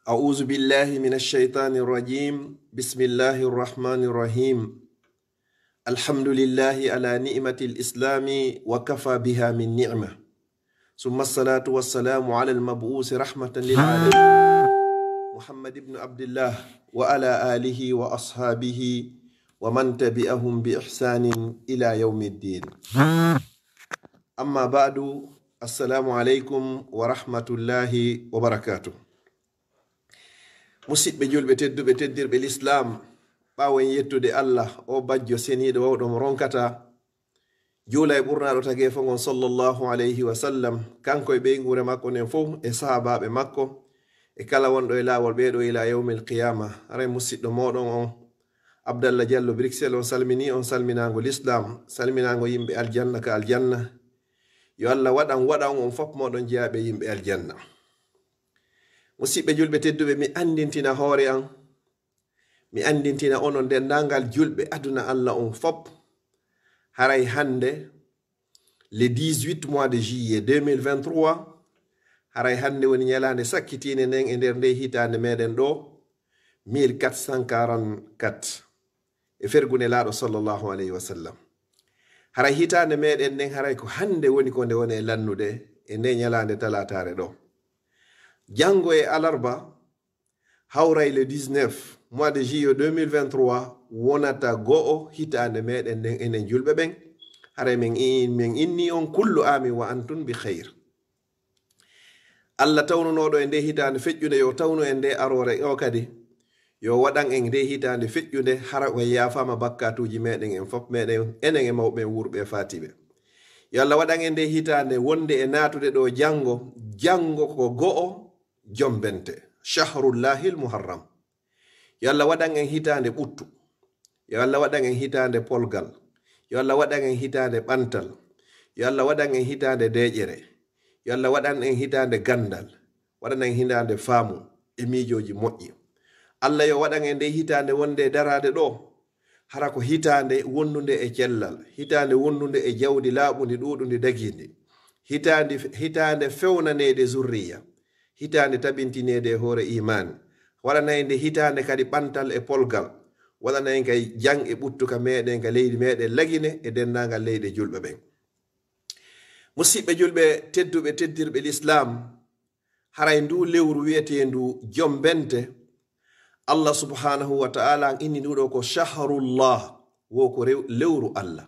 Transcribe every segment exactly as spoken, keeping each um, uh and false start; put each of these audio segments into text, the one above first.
أعوذ بالله من الشيطان الرجيم. بسم الله الرحمن الرحيم. الحمد لله على نعمة الإسلام وكفى بها من نعمة. ثم الصلاة والسلام على المبعوث رحمة للعالمين محمد بن عبد الله وعلى آله وأصحابه ومن تبعهم بإحسان إلى يوم الدين. أما بعد، السلام عليكم ورحمة الله وبركاته. Musidɓe julɓe tedduɓe, teddirɓe Lislaam, ɓaawo en yettude Allah, o bajjo seniiɗo wawɗo mo ronkata, juula e ɓurnaaɗo tageefo ngon sallallahu alayhi wa sallam, kanko e ɓeynguure makko nden fof, e sahaabaaɓe makko, e kala wonɗo e laawol ɓeeɗo ila yawmil qiyaama. Haray musidɗo mooɗon on, Abdallah Diallo Bruxelles, on salminii on salminaango Lislaam, salminaango yimɓe aljanna ka aljanna. Yo Allah waɗan, waɗan on fof mooɗon jeyaaɓe yimɓe aljanna. Musidɓe julɓe tedduɓe, mi anndintina hoore an, mi anndintina onon denndaangal julɓe aduna Allah on fof, haray hannde, le dix-huit mois de juillet deux mille vingt-trois, haray hannde woni ñalaande sakkitiinde nden e nder nde hitaande meɗen ɗo, mille quatre cent quarante-quatre, e fergu Nelaaɗo sallallahu alayhi wa sallam. Haray hitaande meɗen nden, haray ko hannde woni ko nde woni e lannude e nde ñalaande talaataare ɗo. Janngo e alarba, hawray le dix-neuf mois de juillet deux mille vingt-trois, wonata go'o hitaande meɗen nden enen julɓe ɓen. Haray men i-, men inni on: "Kullu aamin wa antum bi khayr." Allah tawnunooɗo e nde hitaande feƴƴunde, yo tawnu en nde aroore o kadi. Yo waɗan en nde hitaande feƴƴunde, hara o yaafaama bakkaatuuji meɗen en fof, meɗen enen e mawɓe en wuurɓe e faatiiɓe. Yo Allah waɗan en nde hitaande wonde e naatude ɗo janngo, janngo ko go'o jombente, shahrullahil muharram. Yo Allah waɗan en hitaande ɓuttu. Yo Allah waɗan en hitaande polgal. Yo Allah waɗan en hitaande ɓantal. Yo Allah waɗan en hitaande deeƴere. Yo Allah waɗan en hitaande ganndal. Waɗan en hitaande faamu e miijooji moƴƴi. Allah yo waɗan en nde hitaande wonde e daraade ɗo, hara ko hitaande wondunde e cellal, hitaande wondunde e jawdi laaɓundi, ɗuuɗundi, dagiindi. Hitaande, hitaande fewnaneede zurriya, hitaande tabintineede e hoore iimaan. Waɗana en nde hitaande kadi ɓantal e polgal. Waɗana en kay jam e ɓuttu ka meɗen, ka leydi meɗen Lagine e denndaangal leyɗe julɓe ɓen. Musidɓe julɓe tedduɓe, teddirɓe Lislaam, haray ndu lewru wi'eteendu jombente, Allah subhanahu wa ta'ala an inni ndu ɗo ko shahrullah, wo ko rew-, lewru Allah.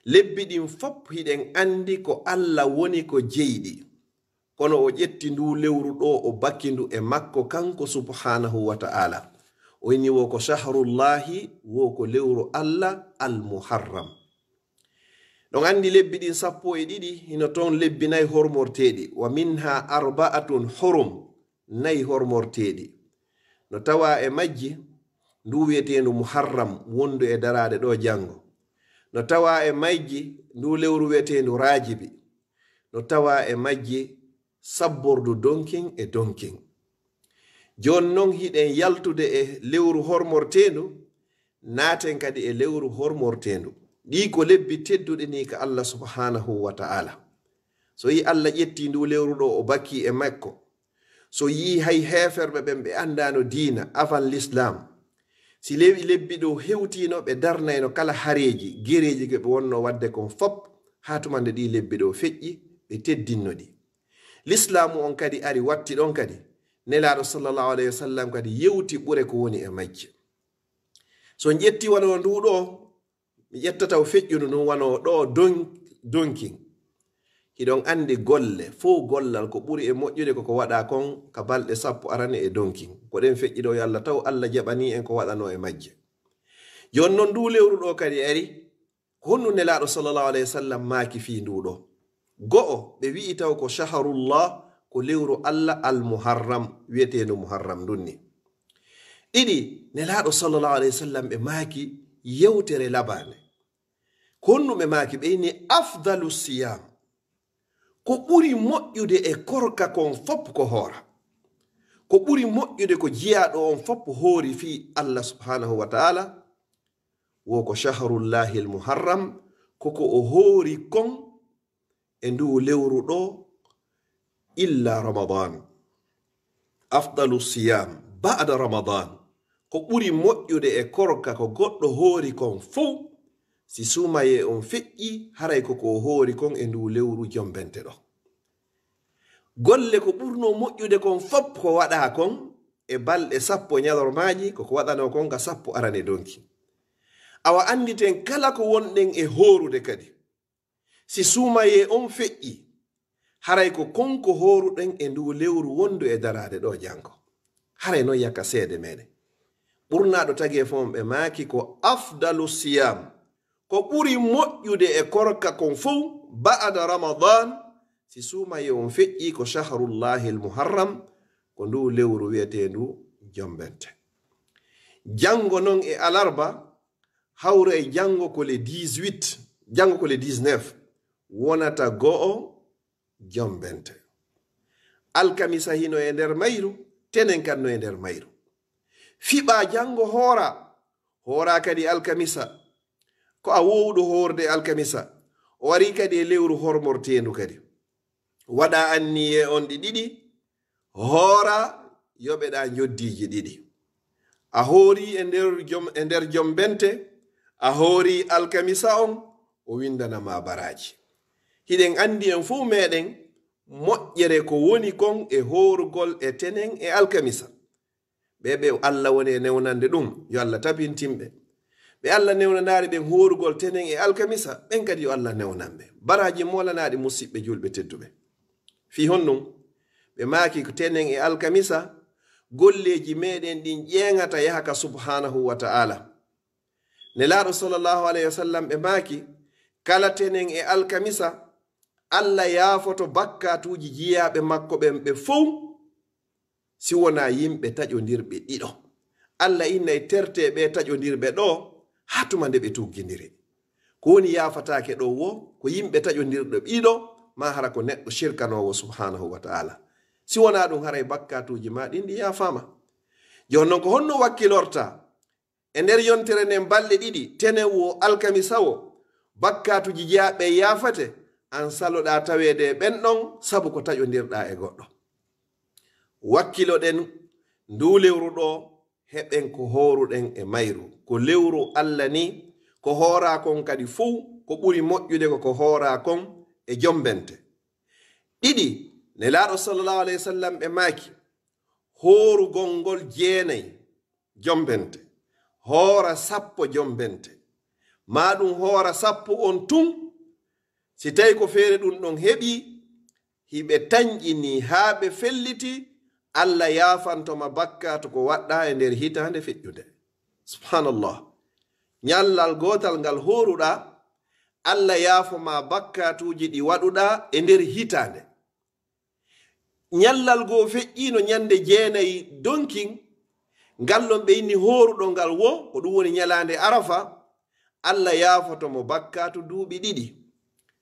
Lebbi ɗin fop hiɗen anndi ko Allah woni ko jeyɗi. Kono o ƴetti ndu lewru ɗo, o bakki ndu e makko kanko subhanahu wa ta'ala. O inni wo ko shahrullahi, wo ko lewru Allah al-muharram. Ɗon anndi lebbi ɗin sappo e ɗiɗi, hino toon lebbi nayi hormorteeɗi. "Wa minha arba'atun hurum", nayi hormorteeɗi. No tawa e majji ndu wi'eteendu Muharram, wondu e daraade ɗo janngo. No tawa e majji ndu lewru wi'eteendu Raajibi. No tawa e majji sabbordu donkin e donkin. Jooni non hiɗen yaltude e lewru hormorteendu, naaten kadi e lewru hormorteendu. Ɗii ko lebbi tedduɗi ni ka Allah subhanahu wa ta'ala. So yi Allah ƴetti ndu lewru ɗo o bakki e makko, so yi hay heeferɓe ɓen ɓe anndaano diina avant l'islam, si lewi lebbi ɗo hewtiino, ɓe darnayno kala hareeji, gereeji ko ɓe wonno waɗde kon fop, haa tuma nde ɗii lebbi ɗo feƴƴi, ɓe teddinno ɗi. Lislaamu on kadi ari watti ɗon kadi. Nelaaɗo sallallahu alayhi wa sallam kadi yewti ɓure ko woni e majje. So en ƴetti wano ndu ɗo, mi ƴettata o feƴƴundu ndun wano ɗo don-, donkin. Hiɗon anndi golle, fow gollal ko ɓuri e moƴƴude ko ko waɗa kon ka balɗe sappo arane e donkin. Ko ɗen feƴƴi ɗo, yo Allah taw Allah jaɓani en ko waɗano e majje. Jooni non ndu lewru ɗo kadi ari, ko honɗun Nelaaɗo sallallahu alayhi wa sallam maaki fii ndu ɗo? Go'o, ɓe wi'i taw ko shahrullah, ko lewru Allah al-Muharram, wi'eteendu Muharram ndun ni. Ɗiɗi, Nelaaɗo sallallahu alayhi wa sallam ɓe maaki yewtere labaande. Ko honɗun ɓe maaki? Ɓe inni afdalu siyam. Ko ɓuri moƴƴude e korka kon fop ko hoora. Ko ɓuri moƴƴude ko jiyaaɗo on fop hoori fii Allah subhanahu wa ta'ala, wo ko shahrullahil muharram, ko ko o hoori kon e ndu lewru ɗo, illa Ramadan. Afdalu siyam ba'da Ramadan, ko ɓuri moƴƴude e korka ko goɗɗo hoori kon fow, si suumayee on feƴƴi, haray ko ko hoori kon e ndu lewru jombente ɗo. Golle ko ɓurnoo moƴƴude kon fop ko waɗaa kon e balɗe sappo ñalormaaji, ko ko waɗanoo kon ka sappo arane donki. Awa annditen kala ko wonɗen e hoorude kadi. Si suumayee on feƴƴi, haray ko kon ko hooruɗen e ndu lewru wondu e daraade ɗo janngo. Haray non yakka seede meɗen. Ɓurnaaɗo tagee fow on ɓe maaki ko afdalu siyam, ko ɓuri moƴƴude e korka kon fow ba'da Ramadan, si suumayee on feƴƴi ko shahrullahil muharram, ko ndu lewru wi'eteendu jombente. Janngo non e alarba, hawra e janngo ko le dix-huit, janngo ko le dix-neuf, wonata go'o jombente. Alkamisa hino e nder mayru, tenen kan no e nder mayru. Fiɓaa janngo hoora, hoora kadi alkamisa. Ko a woowuɗo hoorde alkamisa, o warii kadi e lewru hormorteendu kadi. Waɗaa anniyee on ɗi ɗiɗi, hoora yoɓeɗaa njoddiiji ɗiɗi. A hoori e nder jom, e nder jombente, a hoori alkamisa on, o winndana ma baraaji. Hiɗen anndi en fow meɗen moƴƴere ko woni kon e hoorugol e tenen e alkamisa. Ɓe ɓe Alla woni e newnande ɗum, yo Alla tabintin ɓe. Ɓe Alla newnanaari ɓen hoorugol tenen e alkamisa, ɓen kadi yo Alla newnan ɓe. Baraaji moolanaaɗi musiɓɓe julɓe tedduɓe. Fii honɗum? Ɓe maaki ko tenen e alkamisa, golleeji meɗen ɗin ƴeeŋata yaha ka subhaanahu wa ta'ala. Nelaaɗo sallallahu alayhi wa sallam ɓe maaki, kala tenen e alkamisa, Alla yaafoto bakkaatuuji jiyaaɓe makko ɓen ɓe fow, si wonaa yimɓe taƴondirɓe ɗiɗo. Alla innay tertee ɓe taƴondirɓe ɗo, haa tuma nde ɓe tuggindiri. Ko woni yaafataake ɗo wo, ko yimɓe taƴondirɓe ɗiɗo, maa hara ko neɗɗo shirkanoowo subhaanahu wa ta'ala. Si wonaa ɗum, haray bakkaatuuji maa ɗin ɗi yaafaama. Jooni non, ko honno wakkilorta? E nder yontere nden balɗe ɗiɗi, tenen wo alkamisa wo, bakkaatuuji jiyaaɓe yaafete, an saloɗaa taweede e ɓen ɗon sabu ko taƴondirɗaa e goɗɗo. Wakkiloɗen ndu lewru ɗo, heɓen ko hooruɗen e mayru. Ko lewru Alla ni, ko hooraa kon kadi fow, ko ɓuri moƴƴude ko ko hooraa kon e jombente. Ɗiɗi, Nelaaɗo sallallahu alayhi wa sallam ɓe maaki, hoorugol ngol jeenay jombente, hoora sappo jombente, maa ɗum hoora sappo on tun, si tawi ko feere ɗum ɗon heɓi, hiɓe tanƴini haa ɓe felliti, Alla yaafanto ma bakkaatu ko waɗɗaa e nder hitaande feƴƴunde. Subhanallah. Ñallal gootal ngal hooruɗaa, Alla yaafo ma bakkaatuuji ɗi waɗuɗaa e nder hitaande. Ñallal goo feƴƴiino ñande jeenayi donkin, ngal ɗon ɓe inni hooruɗo ngal wo, ko ɗum woni ñalaande Arafa, Alla yaafoto mo bakkaatu duuɓi ɗiɗi.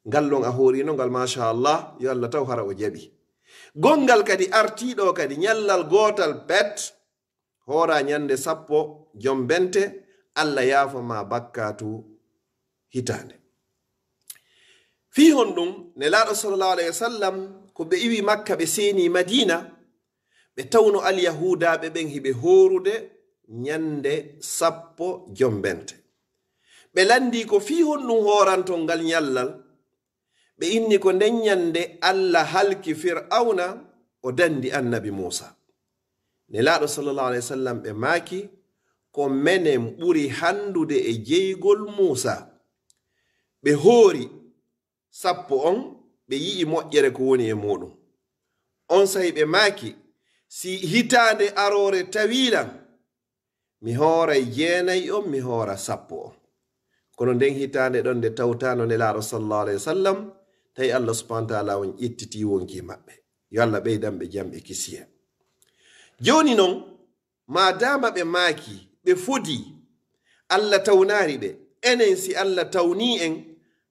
Ngal ɗon a hooriino ngal, machallah, yo Alla taw hara o jaɓi. Gonngal kadi artiiɗo kadi ñallal gootal pet, hoora ñande sappo jombente, Alla yaafo ma bakkaatu hitaande. Fii honɗum? Nelaaɗo sallallahu alayhi wa sallam, ko ɓe iwi Makka, ɓe seeni Madiina, ɓe tawno Alyahuudaaɓe ɓen hiɓe hoorude ñande sappo jombente. Ɓe lanndii ko fii honɗum hooranton ngal ñallal, ɓe inni ko nden ñande Alla halki Fir'awna, o dandi Annabi Muusa. Nelaaɗo sallallahu alayhi wa sallam ɓe maaki, ko menen ɓuri hanndude e jeygol Muusa. Ɓe hoori sappo on, ɓe yi'i moƴƴere ko woni e muuɗum. Onsay ɓe maaki, si hitaande aroore tawii lan, mi hooray jeenay on, mi hoora sappo on. Kono nden hitaande ɗon nde tawtaano Nelaaɗo sallallahu alayhi wa sallam, tawi Allah subhanahu wa ta'ala on ƴettitii wonki maɓɓe. Yo Allah ɓeydan ɓe jam e kisiyee. Jooni non, maadaama ɓe maaki, ɓe fodii, Allah tawnaari ɓe, enen si Allah tawnii en,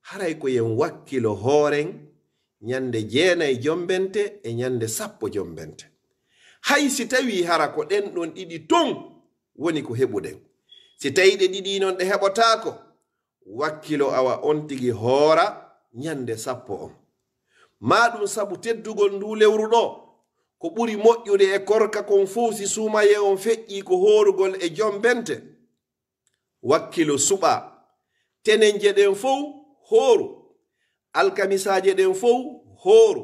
haray ko yen wakkilo hooren ñande jeenay jombente e ñande sappo jombente. Hay si tawii hara ko ɗen ɗon ɗiɗi ton woni ko heɓuɗen. Si tawii ɗe ɗiɗi non ɗe heɓotaako, wakkilo awa on tigi hoora ñande sappo on. Maa ɗum sabu teddugol nduu lewru ɗoo, Ko ɓuri moƴƴude e korka kon fow, si suumayee on feƴƴii, ko hoorugol e jombente. Wakkilo suɓaa. Tenenje ɗen fow hooru. Alkamisaaje ɗen fow hooru.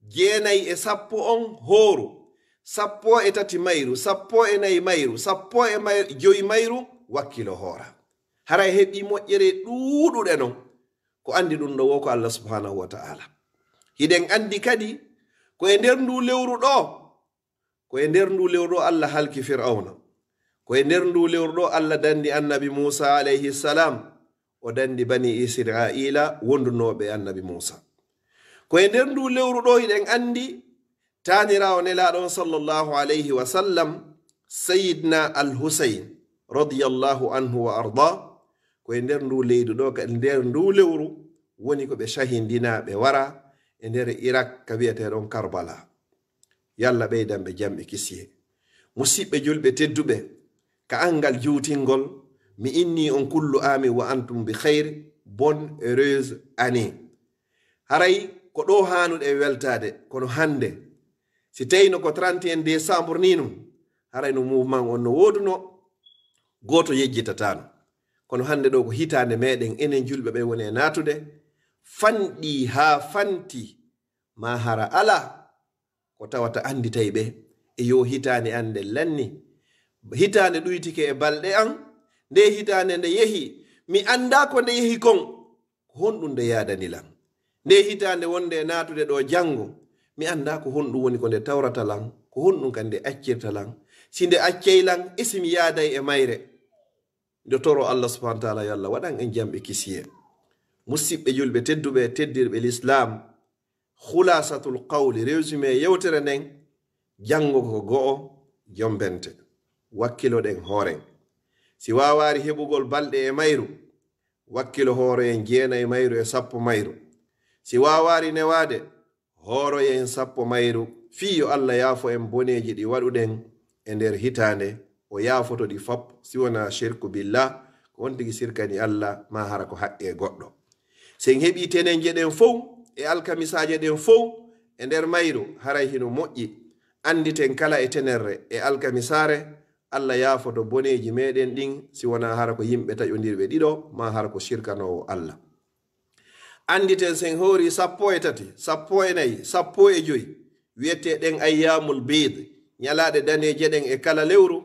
Jeenay e sappo on hooru. Sappo e tati mayru, sappo e nayi mayru, sappo e may-, joy mayru, wakkilo hoora. Haray heɓii moƴƴere ɗuuɗuɗe non. Ko anndi ɗum ɗo woo ko Allah subhanahu wa ta'ala. Hiɗen anndi kadi ko e nder ndu lewru ɗo, ko e nder ndu lewru ɗo Allah halki Fir'awna. Ko e nder ndu lewru ɗo Allah danndi Annabi Muusa alayhi salam, o danndi Bani Isra'iila wondunooɓe Annabi Muusa. Ko e nder ndu lewru ɗo hiɗen anndi taaniraawo Nelaaɗo on sallallahu alayhi wa sallam, Sayyidina Al-Husayn radiyallahu anhu wa arda, ko e nder ndu leydi ɗo, ka nder ndu lewru woni ko ɓe shahindinaa, ɓe wara e nder Irak ka wi'eteeɗon Karbala. Yo Allah ɓeydan ɓe jam e kisiyee. Musiɓɓe julɓe tedduɓe, ka anngal juutingol, mi innii on kullu aamin wa antum bi khayr, bonne, heureuse année. Haray ko ɗo haanuɗen weltaade, kono hannde, si tawino ko trente et un décembre ni nun, haray no mouvement on no woodunoo, gooto yejjitataano. Kono hannde ɗo ko hitaande meɗen, enen julɓe ɓe woni e naatude, fanɗii haa fanti, maa hara alaa ko tawata annditay ɓe, e yo hitaande an nde lanni. Hitaande ɗuytike e balɗe an, nde hitaande nde yehi, mi anndaa ko nde yehi kon, ko honɗum nde yaadani lan? Nde hitaande wonde e naatude ɗo janngo, mi anndaa ko honɗum woni ko nde tawrata lan, ko honɗum kadi nde accirta lan. Si nde accay lan, e si mi yaaday e mayre? Nde toro Allah subhanahu wa ta'ala, yo Allah waɗan en jam e kisiyee. Musiɓɓe julɓe tedduɓe e teddirɓe Lislaam, khulasatul qawli, résumé yewtere nden, janngo ko go'o, jombente. Wakkiloɗen hooren. Si waawaari heɓugol balɗe e mayru, wakkilo hooroyen jeenay mayru e sappo mayru. Si waawaari newaade, hooroyen sappo mayru, fii yo Allah yaafo en boneeji ɗi waɗuɗen e nder hitaande, o yaafoto ɗi fop, si wonaa shirku billah, ko on tigi sirkani Allah, maa hara ko haqqee goɗɗo. Si en heɓii tenenje ɗen fow, e alkamisaaje ɗen fow, e nder mayru, haray hino moƴƴi, annditen kala e tenerre e alkamisaare, Allah yaafoto boneeji meɗen ɗin, si wonaa hara ko yimɓe taƴondirɓe ɗiɗo, maa hara ko shirkanoowo Allah. Annditen, si en hoori sappo e tati, sappo e nayi, sappo e joy, wi'etee ɗen ayyaamul biid, ñalaaɗe daneeje ɗen e kala lewru,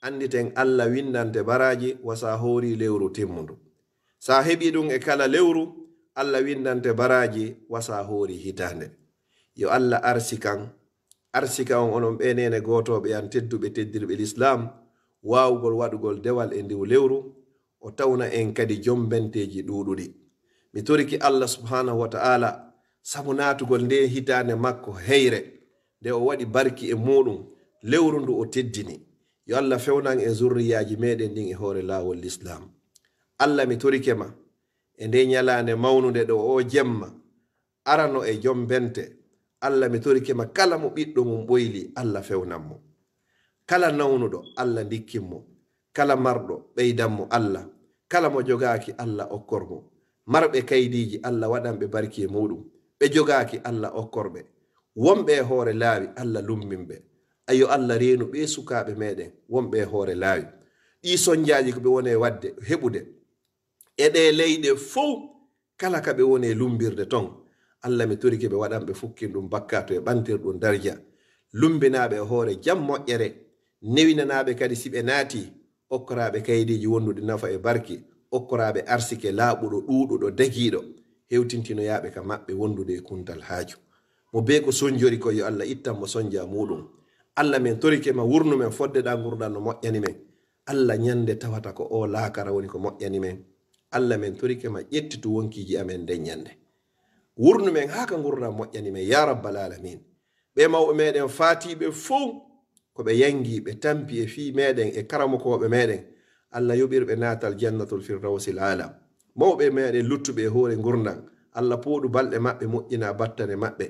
annditen Allah winndante baraaji wa si a hoori lewru timmundu. Si a heɓii ɗum e kala lewru, Allah winndante baraaji wa si a hoori hitaande. Yo Allah arsikan, arsika on, onon ɓee neene gootooɓe an tedduɓe, teddirɓe Lislaam, waawugol waɗugol dewal e ndiw lewru, o tawna en kadi jombenteeji ɗuuɗuɗi. Mi torike Allah subhanahu wa ta'ala sabu naatugol nde hitaande makko heyre, nde o waɗi barki e muuɗum, lewru ndu o teddini. Yo Allah fewnan en zurriyaaji meɗen ɗin e hoore laawol Lislaam. Allah, mi torike ma e nde ñalaande mawnunde ɗo o jemma, arano e jombente. Allah, mi torike ma kala mo ɓiɗɗo mum ɓoyli, Allah fewnan mo. Kala nawnuɗo, Allah ndikkin mo. Kala marɗo, ɓeydan mo Allah. Kala mo jogaaki, Allah okkor mo. Marɓe kaydiiji, Allah waɗan ɓe barki e muuɗum. Ɓe jogaaki, Allah okkor ɓe. Wonɓe e hoore laawi, Allah lummin ɓe. Ayo Allah reenu ɓee sukaaɓe meɗen, wonɓe e hoore laawi. Ɗii sonjaaji ko ɓe woni e waɗde, heɓude. E ɗee leyɗe fow, kala ka ɓe woni e lumbirde ton, Allah, mi torike ɓe, waɗan ɓe fukkin ɗum bakkaatu e ɓantir ɗum darja. Lumbinaaɓe e hoore jam moƴƴere, newinanaaɓe kadi si ɓe naati, okkoraaɓe kaydiiji wonduɗi nafa e barki, okkoraaɓe arsike laaɓuɗo, ɗuuɗuɗo, dagiiɗo, hewtintinoyaaɓe ka maɓɓe wondude e kuntal haaju. Mo bee ko sonjori ko, yo Allah ittan mo sonja muuɗum. Allah, min torike ma, wurnu men fodde ɗa ngurndan no moƴƴani men. Allah, ñande tawata ko o laakara woni ko moƴƴani men. Allah, min torike ma, ƴettitu wonkiiji amen nden ñande. Wurnu men haa ka ngurndan moƴƴani men, ya rabbal alamin. Ɓee mawɓe meɗen faatiiɓe fow, ko ɓe yangi, ɓe tampi e fii meɗen e karamokooɓe meɗen, Allah yoɓir ɓe naatal jannatul firdawsil aala. Mawɓe meɗen luttuɓe e hoore ngurndan, Allah pooɗu balɗe maɓɓe, moƴƴina battane maɓɓe.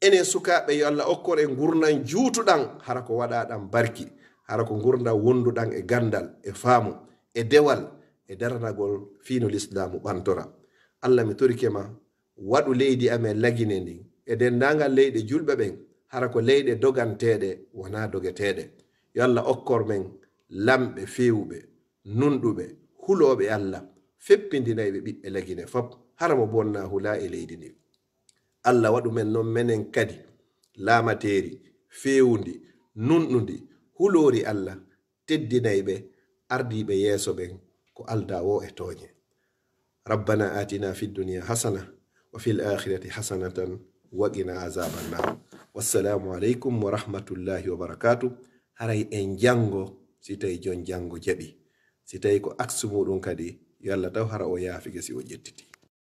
Enen sukaaɓe, yo Allah okkor en ngurndan juutuɗan, hara ko waɗaɗan barki, hara ko ngurndan wonduɗan e gandal, e faamu, e dewal, e daranagol fii no Lislaamu ɓantora. Allah, mi torike ma, waɗu leydi amen Lagine ndin e denndaangal leyɗe julɓe ɓen Hara ko leyɗe doganteeɗe, wonaa dogeteeɗe. Yo Allah okkor men lamɓe feewuɓe, nunɗuɓe, hulooɓe Allah, feppindinayɓe ɓiɓɓe Lagine fop, hara mo bonnaa hulaa e leydi ndi. Allah waɗu men noon menen kadi laamateeri feewundi, nunɗundi, huloori Allah, teddinayɓe ardiiɓe yeeso ɓen ko aldaa woo e tooñe. ربنا آتنا في الدنيا حسنة وفي الآخرة حسنة وقنا عذاب النار. والسلام عليكم ورحمة الله وبركاته. Haray en janngo, si tawi jon janngo jaɓi. Si tawi ko aksu muɗum kadi, yo Allah taw hara o yaafike si o ƴettiti.